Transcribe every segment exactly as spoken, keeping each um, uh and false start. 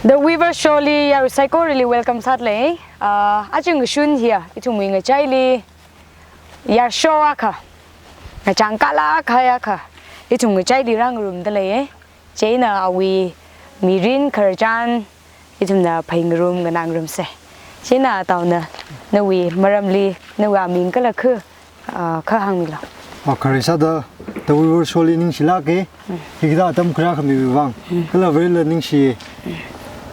The Weaver Show li yarui saikorali welcome sāda lei. Ah, aja ngashun hiya, ithumwui ngachaili yarsho akha, ngachang kala akha ya kha, ithum ngachaili rāngarumda lei. Chieina awui mirin khararchan ithumna phāngarum nganāngarumsa. Chieina ataona nawui maramli, nawui aming kala khu, ah, kha hāngmilu. Ah, khare sāda, The Weaver Show li ningshilāka. Mm. Hikathā atam khuirākhamiwui vang. Mm. Kala Varela ningshi. Mm.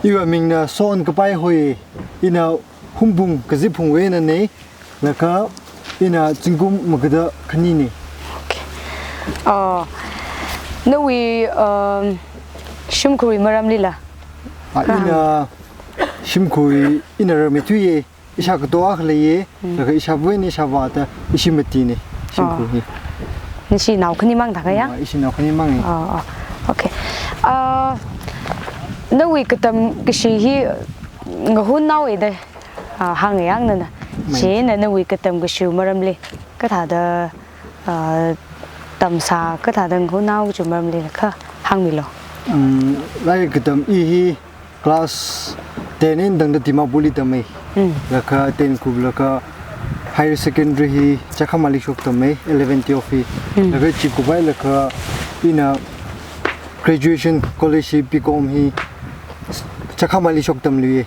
Iwui amingna Son Kapai hoi, ina Hungpung kaziphungwui einana, laga ina zingkum magada khanina. Okay. Ah, nawui, um, shimkhurwui maramlila? Ah, kha hāng. Ina shimkhurwui, ina rarmeithuiya, ishākato akha leiya, mm, laga ishāva eina ishāvā da ishi matina, shimkhur hi. Ah. Nashi nao khanimang thākha ya? Ah, ishi nao khanimang ya. Ah, ah. Okay. Ah, nawui katam kashi hi ngahunnao da, ah, hānga yang nana. Mai. Chieina nawui katam kashiwui maramli kathāda, ah, tamsā kathāda ngahunnao kajiwui maramli kha hāngmilu. Um, lairik katam i hi class ten eina tangda Dimapurli tama. Mm. Laga ten kuplaga higher secondary hi Chakhama li shoktama, eleven twelve hi. Mm. Laga chi kuphailaga ina graduation college hi B Com hi Chakhamali shoktamluiya.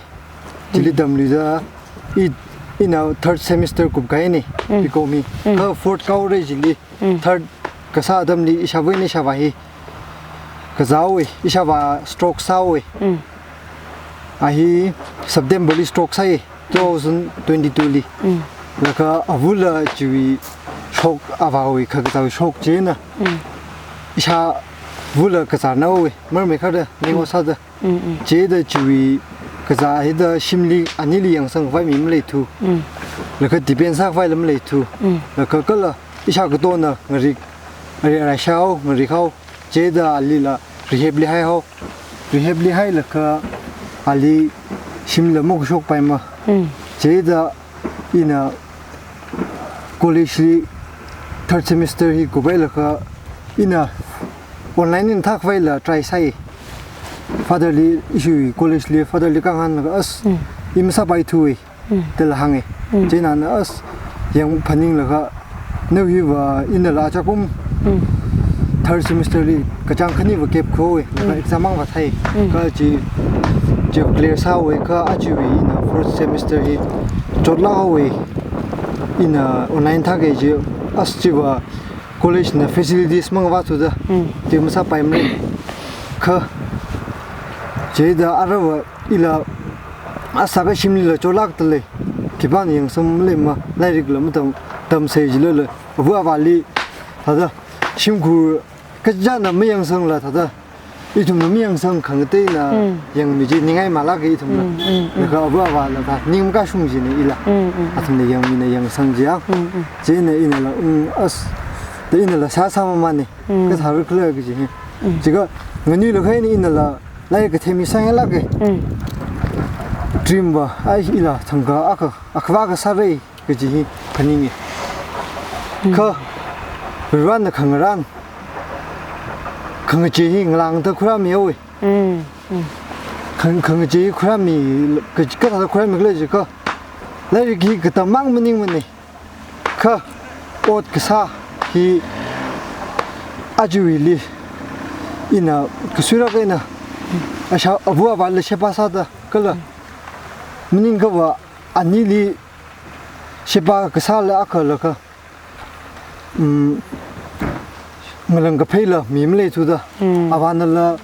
Chili, mm, tamluida i, ina third semester kupkahaina, mm, B Com hi. Mm. Kha fourth kahaora chili, mm, third kasā atamli ishāva eina ishāvā hi kazāhaowa, ishāvā stroke sāhaowa. Mm. A hi September li stroke sāya, two thousand twenty-two li. Mm. Laga avula chiwui shok, avāwui kha kazāwui shok china. Mm. Ishāvula kazānaowa, marmei kharda, ningwa sāda. Mm, mm. Chida chiwui kazā hida shimli anili yangsangkhavai mi maleithu. Mm. Laga depend sākhavaila maleithu. Mm. Laga kala ishākatona ngarik, ari arai shāhao, ngarikhao. Chida alila rehab li haihao. Rehab li hailaga ali shimla makashokpaimana. Mm. Chida ina college li third semester hi kuphailaga ina online eina thākhavaila try sāi. Father li, ishiwui college li father li kahānglaga as, mm, i masāpaithuwa, mm, dala hānga. Mm. Chinana as yang phaninglaga, nawui hiva inala achakum, mm, third semester li kachāng khaniva gap khuihaowa, laga, mm, exam mangva thai. Mm. Kha chi, chi clear sāhaowa, kha achiwui ina fourth semester hi chotlākhaowa, ina online thākahai chi, as chiva college na facilities mangva thuda, mm, chi masāpaimara. Kha chida aruiva ila asā kha shimlila chotlākdalei. Khipāna yangsang maleimana, lairikla matam, tamsei jilala, ava avāli thāda shimkhur kachāna mayangsangla thāda ithumna mayangsang khangateina, mm, yangmi chi ningai malāka ithumna. Mm, mm, mm. Laga ava avāla thā ning makashung jina ila. Mm, mm, mm. Athumna yangmina yangsang jiya. Mm, mm. China inala, mm, as, da inala sāsāmamana. Mm. Kathāra khala kaji hi. Mm. Chikha nganuilakha eina inala lairik kathei mi sāngailāka. Mm. Dream va, ai ila thangkha akha, akhava akha sāra kaji hi phaninga. Mm. Kha, Varena khangarān, khangachei hi ngalāngda khuirāmihaowa. Mm, mm. Khang-, khangachei hi khuirāmi, ka-, kathāda khuirāmi khala jiakha, lairik hi katam mang maningmana. Kha, ot kasā hi achiwuili ina kasuirak eina, ashā ava avāla sheba sāda, kala maningkhava anili sheba kasāla akhala kha, mm, ngalang kapheila mi maleithuda. Mm. Avānala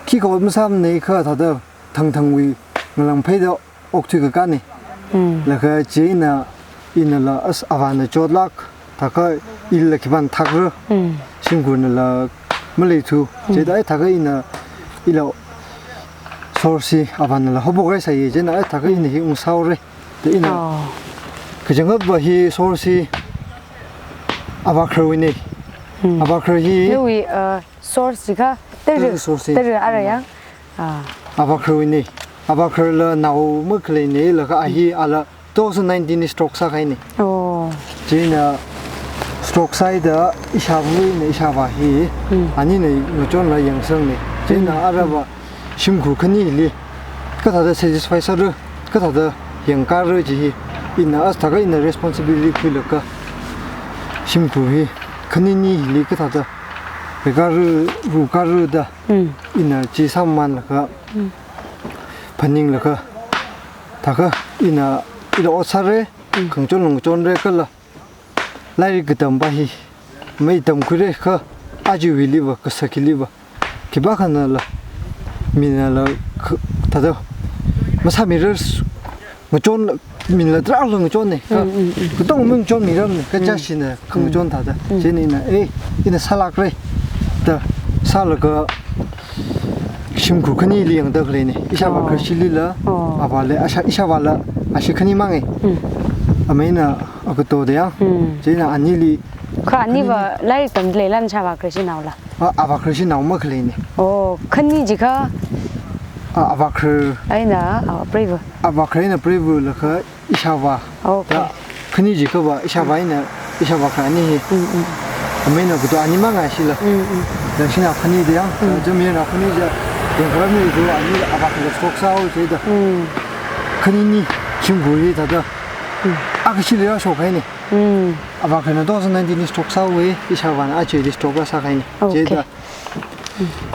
khikha ot masāmana kha thāda thangthangwui ngalang pheida okthui kakāna. Mm. Laga china inala as avāna chotlāk, thākha ila khipāna thakra. Mm. Shimkhurnala maleithu. Mm. Chithāda ai thākha ina ila source hi avānala haophok haisai, chieina ai thākha ina hi ungsāhaora. Da ina Oh. kachangkhatva hi source hi avākharwuine. Mm. Avākhar hi Nawui, uh, source jiakha tara, Tara source hi. Tara ara ya. Ah. Avākharwuine. Avākharla nao makhaleine, laga a hi ala two thousand nineteen li stroke sākahaine. Oh. Chieina stroke sāhaida ishāva eina ishāvā hi, Mm. anina ngachonla yangsanghaine. Chieina Mm. arava shimkhur khanili kathāda satisfy sāra, kathāda yangkāra chi hi, ina athākha ina responsibility khuilaga shimkhur hi khani anili kathāda rikara, rukara da, Mm. ina chi sāmamānlaga, Mm. phaninglaga, thākha ina ila ot sāra, Mm. khangachon ngachonra kala lairik katampa hi mei tamkhuira kha, aja hiliva, kasā hiliva, khipākhanala, minala, kha-, thāda masāmira, ngachon, minala tarākha ngachonne, kha, Mm, mm, mm. katongva ngachonmiramne, kha Mm. chashina, Mm. khangachon thāda. Mm. Chieina ina, eh, ina sālākra da sālaga shimkhur khanili yangda khaleine. Ishāvā Oh. kharshilila, Oh. avāla, ashā, ishāvāla, ashi khani mānge. Mm. Amei eina agato da ya. Mm. Chieina anili Kha aniva lairik tamda leilala ishāvā kharshi naola. A, avākhar shi nao makhaleine. Oh, khani jiakha? A, avākhar. Eina, ah, preiva. Avākhar eina preiva laga ishāvā. Okay. Da, khani jiakhava, ishāvā eina, ishāvā kha ani hi. Mm, mm. Amei eina agato ani mānga shila. Mm, mm. Da shina khani da ya, Mm. da jamina khani ja, yangkharamli jo ani avākharla stroke sāhaowa chida. Mm. Khani ani, shimkhur hi thāda. Mm. Akha shili rāshokhaine. Mm. Avākharna two thousand nineteen li stroke sāhaowa, ishāvāna ajali stroke rāsākahaine. Okay. Chida,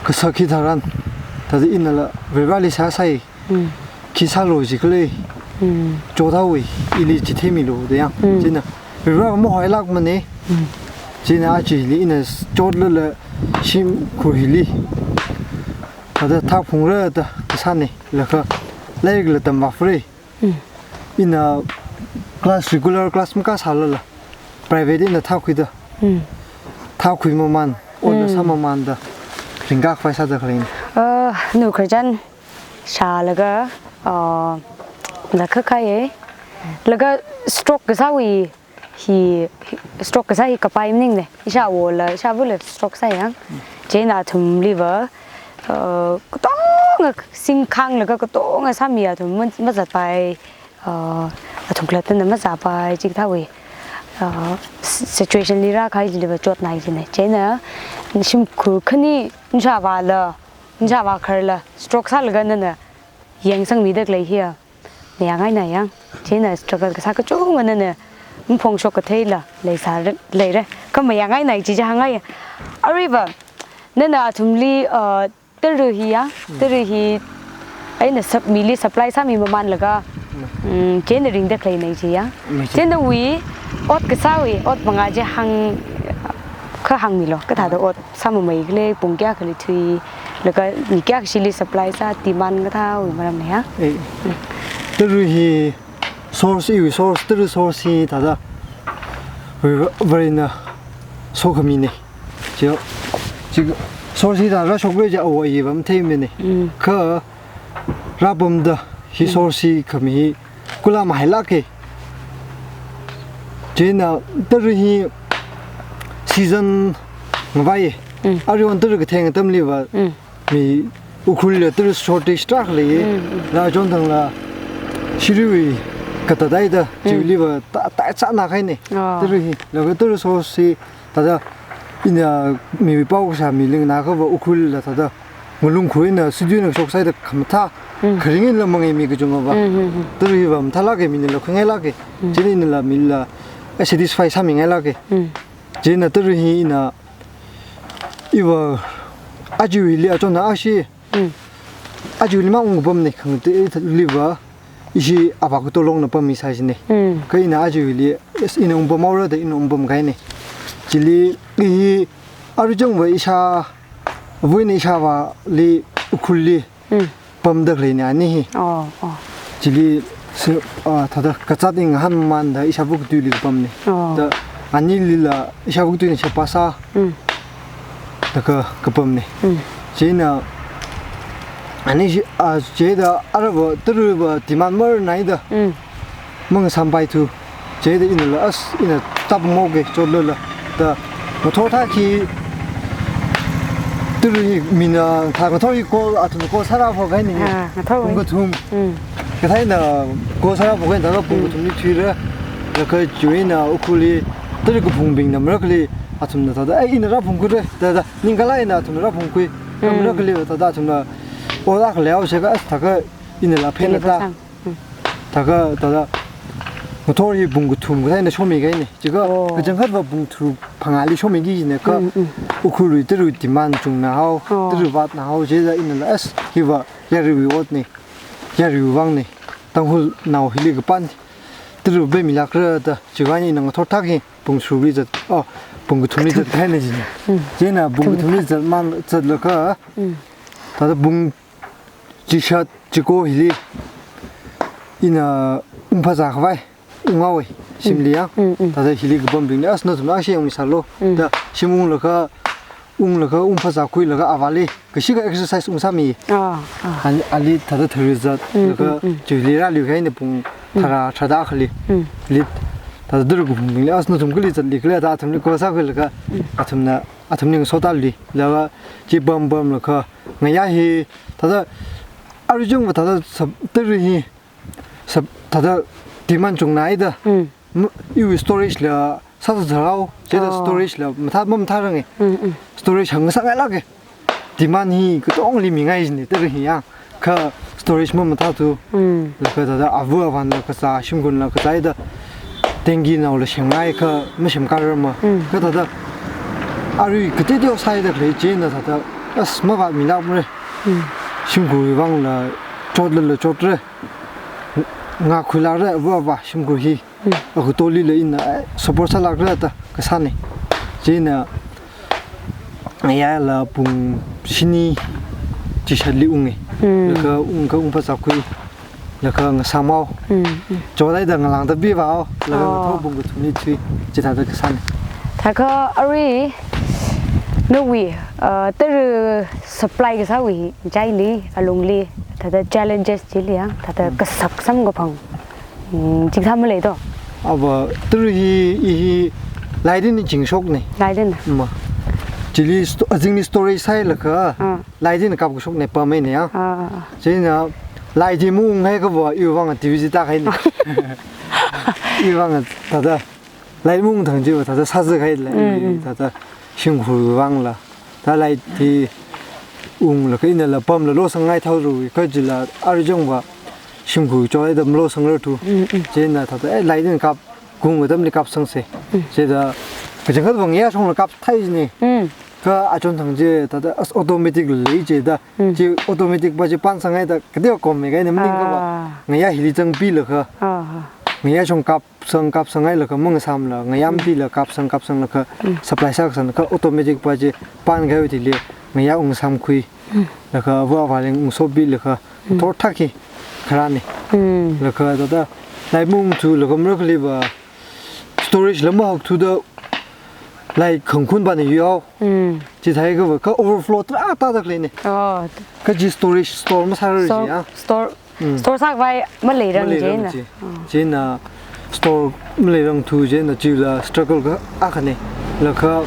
kasā hi tharan, thāda inala, Varivarāli seihā sāi, Mm. khi sālu jikhala, Mm. chothaowa, ili chitheimilu da ya. Mm. Chieina, Varivarā mahoilākmane. Mm. Chieina ajali ina chotlala shimkhur hili, thāda thāphungra da kasāne, laga lairikla tamvāra. Mm. Ina class, regular class makāsālala, private eina thākhuida. Mm. Thākhui mamān, otla Mm. sāmamānda, ringkakhavai sāda khaleine. Uh, nawui khararchan shālaga, uh, da khakhaiye. Laga stroke kasāwui hi, hi, stroke kasā hi kapai maningne. Ishāwola, ishāvāla stroke sāya. Chieina athumliva, uh, katonga singkhanglaga katonga sāmi athum ma-, mazatpai, uh, athum khalattana mazāpai, chikathāwui, uh, s-, situation li rākahai chiliva chotnai chine. Chieina, shimkhur khani, ishāvāla, ishāvākharla, stroke sālaga nana yangsangmida khalei hiya. Mayāngaina ya. Chieina struggle kasā kachungana nana maphongshok katheila leisāra, leira. Kha mayāngaina chi chi hāngngaiya. Aruiva, nana athumli, uh, tara hi ya, Mm. tara hi, eina sup-, mili supply sāmi mamānlaga, Mm. mm, chieina ringda khaleine chi ya. Mm. Chieina nawui, ot kasāwui, ot mangā chi hāng, kha hāngmilu, kathāda Ah. ot sāmamei khala, pung kayākhali thuilaga, mi kayākha shili supply sā, demand kathāwui maramna ya. Eh, tara hi source, iwui source, tara source hi thāda Vare-, Varena sokhamine. Chi, chi source hi thāda rāshokra chi awo iva matheimane. Mm. Kha rāpamda hi Mm. source hi khami hi kula mahailāke. Chieina tara hi season ngavai. Mm. Aruihon tara katheng atamliva. Mm. Mi Ukhrulli tara shortage tarākha leiye. Mm, mm. Laga chonthangla Shirui katā tāida, Mm. chiwuiliva ta-, taisāna kahaine. Oh. Tara hi, laga tara source hi, thāda, ina miwui pao kasā mi lingna kava Ukhrulli thāda, ngalung khuina, studio na shok sāhaida khamathā, Mm. kharing eina mangai mi kachungkhava. Mm, mm, mm. Tara hiva mathālāke, minala khuingailāke. Mm. Chieina inala mila, eh, satisfy sāmingailāke. Mm. Chieina tara hi ina, iva, aja hili achonna ashi, Mm. aja hili mang ungpamne khangateiva, ishi avā katolongna pammi sāshine. Mm. Kha ina aja hili, is-, ina ungpamhaora da ina ungpamkahaine. Chili, i, aruichangva ishāva eina ishāvāli Ukhrulli Mm. pamda khaleine ani hi. Oh, oh. Chili, si, ah, thāda kazāt ngahānmamānda ishāva katuili pamne. Oh. Da, Anilila ishāvā kathuina sheba sā. Mm. Laga kapamna. Mm. Chieina, ani shi, a, chida arava taruva demand marnaida. Mm. Mangasampaithu. Chida inala as, ina tap moke chotlala. Da ngathor thāki taru hi mina, thā ngathor hi call, athum call sārāphokahaina. Ah, ngathor. Pung kathum. Mm. Kathāna call sārāphokahaina, thāda pung Mm. kathumli thuira. Laga chiwui eina Ukhrulli, taru kaphungbingna marakhali, athumna thāda, "Ai, ina rāphungkhuira," thāda, ningkala eina athumna rāphungkhui. Mm. Marakhali thāda athumna, "O, da khaleo sheka, as thāka, inala pheina Ina ta." pasang. Mm. Thāka, thāda, ngathor hi pung kathum kathāna shomi kahaina. Chika, Oh. kachangkhatva pung tharuk phangāli shomiki jina kha, Mm, mm. Ukhrulwui taru demand chungna hao, Oh. taru vātna hao, chida inala as, hiva, yaruiwui otna, yaruiwui vangna, Tangkhulnao hili kapam, taru pemilākra da, chiwui eina ngathor thāki, pung tharukli zat, oh, pung kathumli zat kahaina jina. Mm. Chieina pung Kathum kathumli thā. Zatman, zatlaga, Mm. thāda pung chishat, chiko hili, ina ungphazā khavai, unghaowa, shimli ya. Mm, mm. Thāda hili kapambingli, as nathumna ashi yangmisālu. Mm. Da shim unglaga, unglaga, ungphazākhuilaga avāli, kashika exercise ungsāmi. Ah, ah. Ali, ali thāda tharuk zat, Mm, laga mm, mm. chili rāluikahaina pung Mm. tharā, tharāda akhali. Mm. Li, thāda taru kaphungbingli, as nathum kali zatli khala da athumli call sākhuilaga, Mm. athumna, athumli ngasoda lui. Laga chi pam pamlaga, ngayā hi, thāda, arui chungva thāda sap, taru hi, sap, thāda demand chungnaida. Mm. M-, iwui storage la sāzāzāhao, chida Oh. storage la mathā, mamathārange. Mm, mm. Storage hāngsāngailāke. Demand hi katongli mingai jina, taru hi ya. Kha storage mamathāthu. Mm. Laga thāda ava avānla kazā, shimkhurla kazāida, denguenaola semngai kha masemkārarma. Mm. Kha thāda arui kateoteo sāida khalei chieina thāda, as mavātmilākmara. Mm. Shimkhurwui vangla chotlala chotra. Ngākhuilākra ava avā shimkhur hi. Mm. Akhutolila ina, eh, support sālākra da kasāna. Chieina ngayāla pung shini chishatli unga. Mm. Laga ungkha ungphazākhui, laga ngasāmhao. Mm, mm. Chotaida ngalāngda pivāhao, laga Oh. ngathor pung kathumli thui, chithāda kasāna. Thākha arui, nawui, uh, taru supply kasāwui, ngachaili, alungli, thāda challenges chili ya, thāda Mm. kasak samkaphang. Mm, chikathā maleito. Ava, taru hi, i hi, laidin chingshokna. Laidin. Ma. Chili sto-, azingli storage sāhailaga, Ah. laidin kapkashokna pamhaina ya. Ah, ah, ah. Chieina, laidi maunghaiakhava, iwui vang TV chi tākahaina. Iwui vang thāda, laidi maungthang chiva, thāda sāzākahaila, Mm, mm. thāda shimkhurwui vangla. Thāda laidi unglaga inala pamla losang ngaithaorui, kajila arui chungva shimkhur chotaida malosangrarthu. Mm, mm. Chieina thāda, eh, laidin kap, kung atamli kapsangsa. Mm. Chida, kachangkhatva ngayā shongla kapthai jina. Mm. Kha achonthang chi, thāda as automatic lei chida. Mm. Chi automatic pa chi pansāngaida, kateo komme kahaina maningkhava. Ah. Ngayā hili zangpilaga. Ah, ah. Ngayā shong kap sang, kapsanghailaga mangasāmla, ngayā Mm. pila kapsang, kapsanglaga, Mm. supply sākasang, kha automatic pa chi pankahaiwui thili, ngayā ungsāmkhui, Mm. laga ava avāli ungsopilaga, Mm. thor thāki kharāna. Mm. Laga thāda, lai maungthu, laga marakhaliva, storage la mahakthuda, lai khangkhun pana yuihao. Mm. Chithāhaiakhava, kha overflow tarākha tāda khaleina. Oh. Kha chi storage store masārar Store, chi ya. store Mm. Store sākhavai maleirang Maleirang chieina. chi. Oh. Chieina store maleirangthu chieina chila struggle akha akhana. Laga,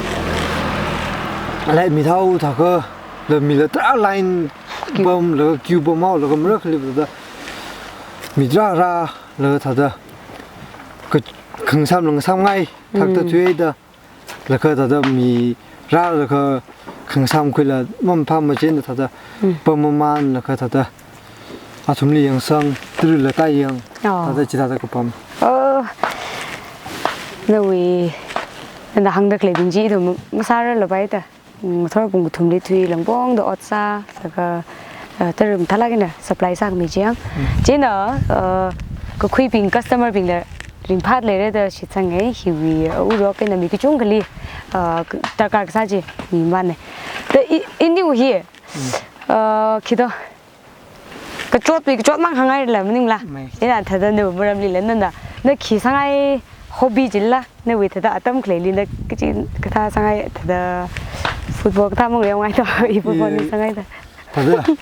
laimithao thākha, la mila tarā line Queue. pamlaga queue pamhaolaga marakhaliva thāda. Mi tarākha rālaga thāda. Kha khangasāmla ngasāmngai, thakta Mm. thuida. Laga thāda mi rālaga khangasāmkhuila mamaphāma chieina thāda Mm. pammamanlaga thāda athumli yangsang, tarula tāyang, Oh. thāda chithāda kapam. Oh. Nawui, nana hāngda khaleibing chi ithum masārarlapaida. Mm, ngathor pung kathumli thui langpongda ot sā, laga, eh, taru mathālāk eina supply sākhami chi ya. Mm. Chieina, eh, kakhuibing, customer bingla ringphāda leira da shitsanga, hiwui, uh, urok eina mi kachungkhali, uh, darkar kasā chi mimana. Da i, iniwui hi, Mm. uh, khi to, kachotwui kachotmang hānghairala maningla. Mai. Ina thāda nawui maramlila nana, na khi sāngai, hobby chila, nawui thāda atam khaleili na kachi kathā sāngai thāda football kathā mangreo ngai to, i football ning sāngai da. Thāda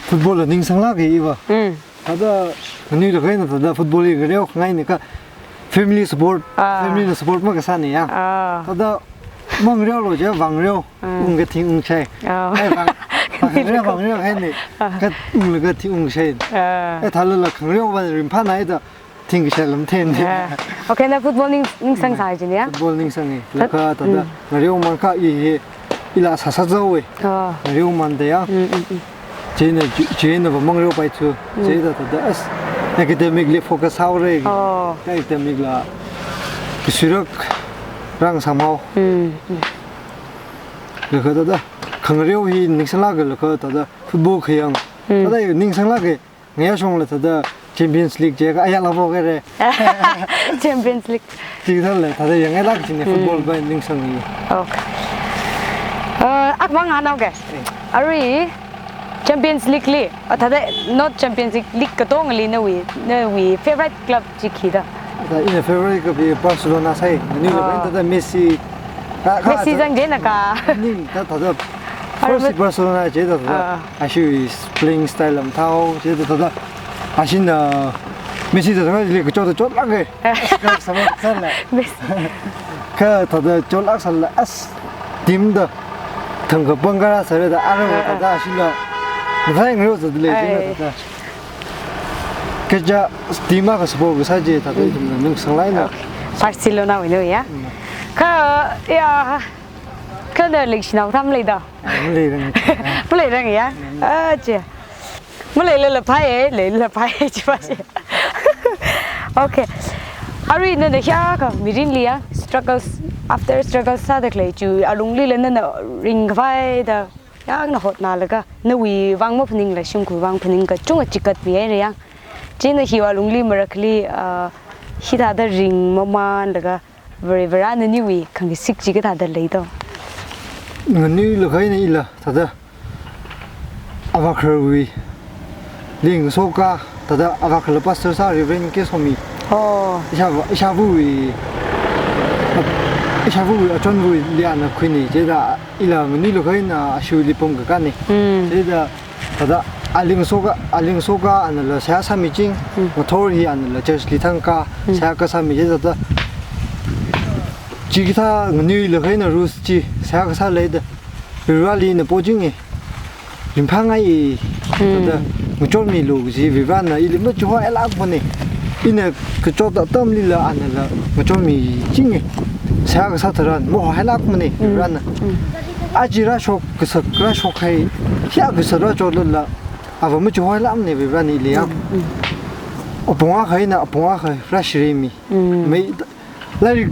football la ningsanglāka iva. Mm. Thāda nganuilakha eina thāda football hi ngareo khangai ni kha family support, Ah. family na support makasā ni ya. Ah. Thāda mangreo lo je vangreo, Mm. ungkathing ungshai. Ah. Ai vang, vangreo, vangreo hai ni, Ah. kaunglaga thing ungshai. Ah. Ai thālala khangareo va ringphānai da, thing kashai lam then. Ah. Okay, na football ning, ningsang sā jin ya? Football ningsang ni. Thāda, Lakha thāda, Mm. ngareo man kha i hi, ila sāsā zau e. Ah. Ngareo man da ya. Mm, mm, mm. Chieina, chi-, chieina va mangreo pai chu. Mm. Chieina thāda, as, academic li focus haore. Oh. Academic la, kasuirak rang samhao. Mm, mm. Lakha thāda, khangareo hi ningsanglāka lakha thāda, football khayang. Mm. Thāda ningsanglāka, ngayā shongla thāda, Champions League je ka, aya la bo ka re. Champions League. Chi thāla, thāda yangngailāk chini Mm. football va ningsang ni. Okay. Uh, ak mang hanao ke? Eh. Arui, Champions League li, uh, thāda not Champions League, league katongli nawui, nawui favorite club chi khi da? Thāda ina favorite club hi Barcelona sai, ni Ah. lo thāda Messi. Ka, ka, Messi thāda zang je na ka. Ning, thāda, thāda Arui first Barcelona je thāda. Ah. Ashi is playing style lam thao, je thāda. Ashina Messi thāda li kachot chotlāk e. Kha thāda chotlāk sāla as team da thangkha pangkara sāra da aro Ah, ah. thāda ashila. Ngai ngro thāda le, je Ai. thāda. Kaja team akha support kasā je thāda Mm. ithum ningsanglai na. Okay. Barcelona wui no ya. Mm. Kha, ya, kha na leishinao tham lei da. Maleirang. Maleirang ya. Mm. Ah, je. Maleilala phai e, leilala phai e, chi pa si. Okay. Arui nana hiyākha mirinli ya, struggles, after struggles sāda khalei chi alunglila nana ringkhavai da, yangna hotnalaga, nawui vang maphaningla shimkhur vang phaning kachungkha chigatmi haira ya. Chieina hiwui alungli marakli, ah, hithāda ringmamanlaga, Vare Varena nawui khangasik chi kathāda lei to? Nganuilakha eina ila, thāda, avākharwui, ling soka, thāda avākharla pastor sā Reverend K Somi. Oh. Ishāva, ishāvawui, ishāvawui, achonwui liana khuini, je thāda ila nganuilakha eina ashuili pamkakā ni. Mm. Je thāda, thāda ali ngasoka, ali ngasoka anala seihā sāmi ching, Mm. ngathor hi anala church li thangkha, Mm. seihā kasāmi je thāda. Chikathā nganuilakha eina rules chi, seihā kasā lei da. Vareli ina po ching e. Ringphāngai e. Mm. Thāda, ngachonmilu kaji Varena ili machuhoilākmana. Ina kachot atamlila anala ngachonmi ching e. Seihā kasā tharan, mahoilākmana, Mm. Varena. Mm. Aja rāshok, kasak rāshok hai, hiyā kasak rāchotlala, ava machuhoilākmana Varena ili ya. Mm, mm. Apong akha eina, apong akha rāshirimi. Mm. Mai, lairik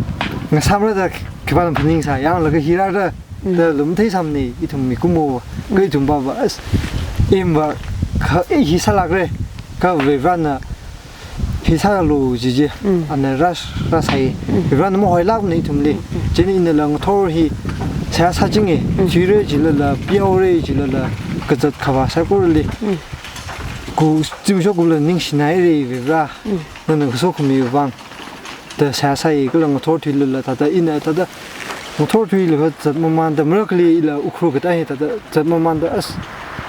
ngasāmara da khipāna phaningsā, yanglaga hirāra, Mm. da lum theisāmana, ithum mikumo, Mm. kha ithum pava, as, aim va, kha, eh, hi sālākra, kha Varena, hi sālu jiji, Mm. ana rāsh, rāsai. Mm. Varena mahoilākmana ithumli. Mm. Chieina inala ngathor hi seihā sā ching e, Mm. chuira jilala, piaora jilala, kazat khavā saikorali. Mm. Ku, zimiksho kula ningshinaira Vare. Mm. Nana kaso khami vang. Da seihā sāi kala ngathor thuilala thāda ina thāda ngathor thuilala zatmamanda marakli ila Ukhrul katā hi thāda zatmamanda as.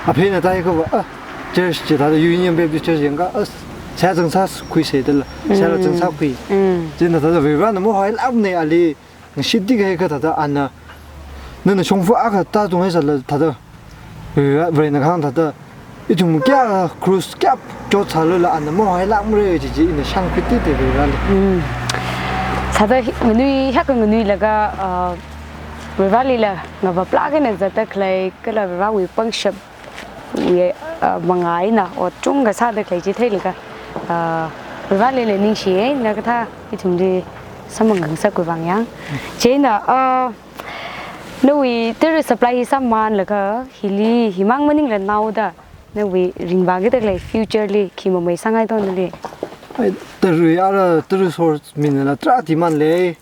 Aphena thāi kava, ah, church chi thāda Union Baptist Church yangkha as. Seihā zangsākhuisa dala, seihā Mm. zangsākhui. Mm. Chieina thāda Varena mahoilākmana ali, ngashit tik haikha thāda ana, nana shongfa akha tātung haisāla thāda, Vare, Varena kahāng thāda, ithum kayā cross kayā chotsālala ana mahoilākmara jiji ina shānkhuiti te Vareli. Mm. Thāda hi, nganui, hiyākha nganuilaga, ah, Varelila ngavaplāk eina zatda khalei, kala Varewui pangshap wui, ah, manga eina ot chungkha sāda khalei chi theilaga, ah, Varelila ningshi e, na kathā ithumli samphang ngasakhui vang yang. Chieina, ah, nawui tara supply hi sāmanlaga, hili, himang maningla naoda, nawui ringvākida khalei future li khi mamei sāngai to nali? Ai, tara ara, tara source minala tarā demand lei.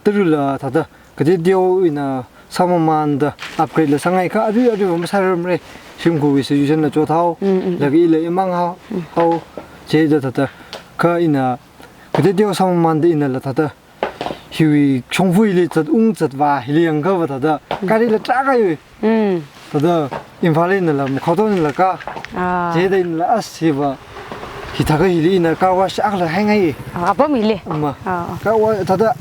Tarala thāda, kateoteo ina sāmamanda upgrade la sāngaikha, arui, arui va masārarmara, shimkhurwui situation la chothao, Mm, mm, mm. laga ila imang hao, Mm. hao, chida thāda, kha ina, kateoteo sāmamanda inala thāda, Hiwui shongfa hili zat ung zat vā hili yangkha va thāda, Mm. garila tarākha yu. Mm. Thāda Imphal einala, Mukhoton einala ka. Ah. Chieina einala as hiva. Hithākha hili eina car wash akhala haingai. Ah, apam hili. Ma. Ah, ah. Car wa-, thāda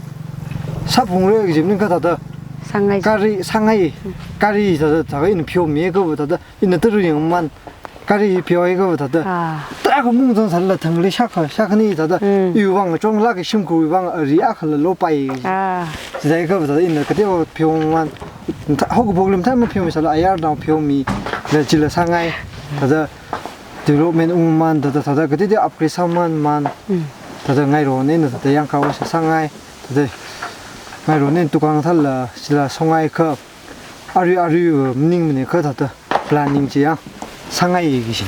sāphungra kaji maningkha thāda. Sāngai. Gari sāngai. Mm. Gari thāda, thāda eina pheomiakha va thāda. Eina tara yangmamān. Gari pheoakha va thāda. Ah. Tarākha mungzang sālala thangli shākha, shākhani thāda. Mm. Iwui vang chonglāk, shimkhurwui vang ari akhala lopai. Ah. Chiakha va thāda eina kateokha pheomamān. Thā-, haokaphokli mathāda mapheomisālala ayarnao pheomi. Laga chila sāngai. Thāda development ungmamān, thāda, thāda kateokha upgrade sāmamān. Mm. Thāda ngairona eina thāda yang car wash sāngai. Thāda ngairona eina tukang thālala chila shongaiakha. Arui, arui, maning maningkha thāda planning chi ya sāngai kaji.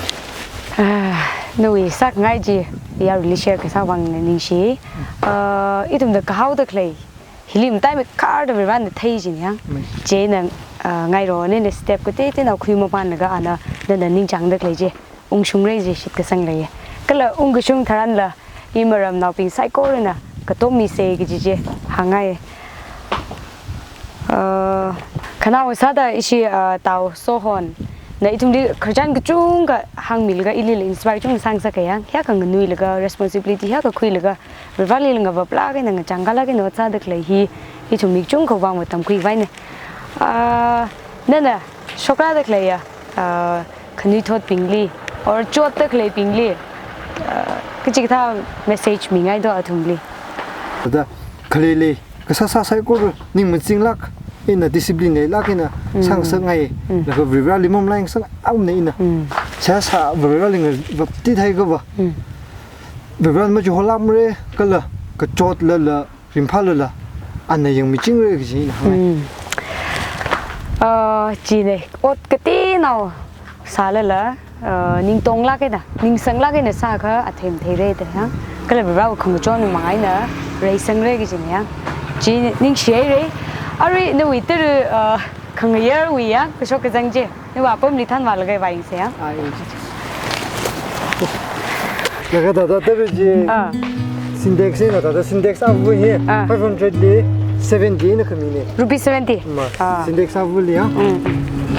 Ah, nawui sāngai chi yaruili share kasā vang ningshi. Ah, ithumna kahaoda khalei hili mataimei kharda Varivarana thei chi ya. Mm. Chieina, ah, ngairona eina step kateoteonao khuimamānlaga ana, nana ningchāngda khalei chi ungshungra kaji shitkasang leiya. Kala ungkashung tharanla, imaramnaobing saikorana katom misa kaji chi hāngngai. Uh, khanao sāda ishi, uh, Tao Sohon na ithumli khararchan kachungkha hāngmilaga ilila inspire chungkha sāngasaka ya. Hiyākha nganuilaga, responsibility hiyākha khuilaga, Varivarali ngavaplāk eina ngachangkhalāk eina ot sāda khalei hi, ithum mi kachungkha vang va tamkhuivaina. Ah, nana shokrāda khaleiya, ah, khanuithotbingli, or chotda khaleibingli, ah, kachikathā message mingai do athumli. Thāda khalei lei, kasā sā saikora ning mazinglāk eina, discipline leilāk eina Mm. sāngasakngai, Mm. laga Varivarali mamalai ngasakngai aum eina. Mm. Sā sā Varivarali ngavapti theiakha va. Mm. Varivarana machuholākmara kala kachotlala, ringphālala, ana yangmichingra kaji ina hāngngai. Mm. Ah, chieina, ot kateonao sālala, ah, ningtonglāk eina, ningsanglāk eina sāakha athei matheira da ya. Kala Varivarawui khangachon mang eina reisangra kajina ya. Chi ningshihaira. Arui nawui tara, ah, khangayarwui ya, kashok kazang chi. Nawui apamli thanvālaga vāyangsa ya. Ah, eh. Laga thāda tara chi Ah. Sintex eina thāda Sintex ava hi Ah. five hundred li seventy eina khamina. Rupee seventy? Ma, Ah. Sintex avali ya. Mm.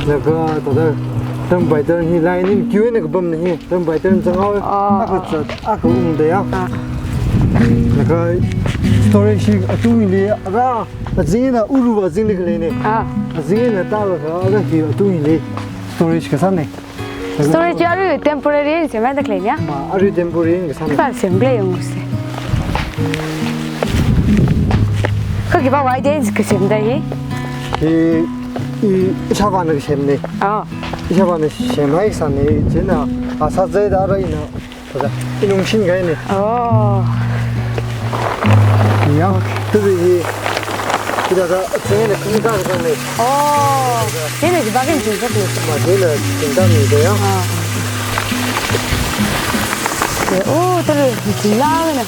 Laga thāda term by term hi line eina queue eina kapamna hi. Term by term zanghaowa. Ah, Akha ah, zat, akha ungda ya. Ah. Laga storage hi atungli ara azing eina uru azingli khaleina. Ah. Azing eina tālaga ara hi atungli storage kasāna. Storage arui temporary eina semda khaleina ya? Ma, arui temporary eina kasāna. Kasā semkhala yangsa. Kha khipāwui idea eina kasemda hi? Hi, i, ishāvāna kasemna. Ah. Ishāvāna semhai sāna, chieina, a sāzada ara ina. Thāda, ina ungshinkahaina. Oh. Ya, tui hi, hithāda, chieina khami kasāna. Oh. Chieina jiba kin chingsak ni. Ma, chieina chingsak mida ya. Ah. Oh, tui hi chingla na.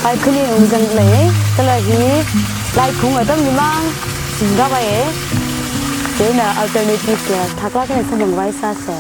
Ai, khani ungzang lei. Kala hi, lai khung atamli mang chingkhavai. Chieina alternative la thaklāk eina samphangvai sāsa.